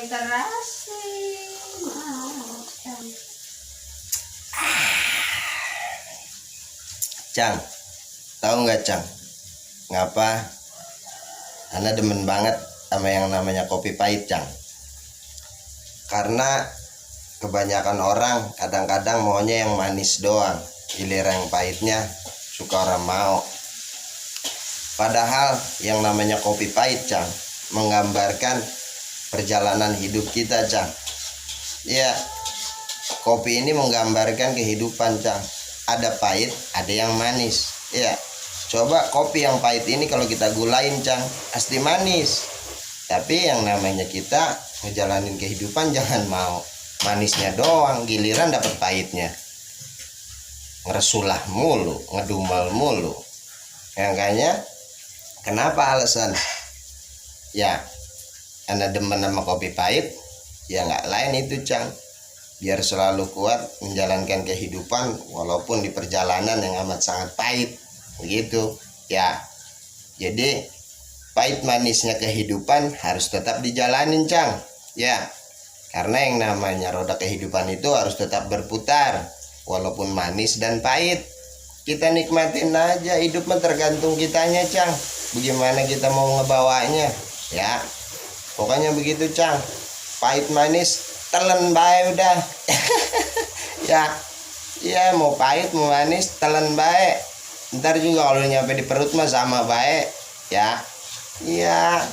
terasi. Cang, tahu nggak Cang? Ngapa? Ana demen banget sama yang namanya kopi pahit, Cang. Karena kebanyakan orang kadang-kadang maunya yang manis doang, giliran yang pahitnya suka orang mau. Padahal yang namanya kopi pahit, Cang, menggambarkan perjalanan hidup kita, Cang. Ya, kopi ini menggambarkan kehidupan, Cang. Ada pahit, ada yang manis. Ya, coba kopi yang pahit ini kalau kita gulain, Cang, pasti manis. Tapi yang namanya kita ngejalanin kehidupan jangan mau manisnya doang, giliran dapat pahitnya. Ngeresulah mulu, ngedumel mulu. Makanya kenapa alasan? Ya, Anda demen sama kopi pahit, ya nggak lain itu, Cang. Biar selalu kuat menjalankan kehidupan walaupun di perjalanan yang amat sangat pahit. Begitu. Ya. Jadi pahit manisnya kehidupan harus tetap dijalanin, Cang. Ya. Karena yang namanya roda kehidupan itu harus tetap berputar walaupun manis dan pahit. Kita nikmatin aja, hidup mah tergantung kitanya, Cang. Bagaimana kita mau ngebawanya? Ya. Pokoknya begitu, Cang. Pahit manis telan bae udah. Ya mau pahit mau manis telan bae, ntar juga kalau nyampe di perut mah sama bae ya. Iya.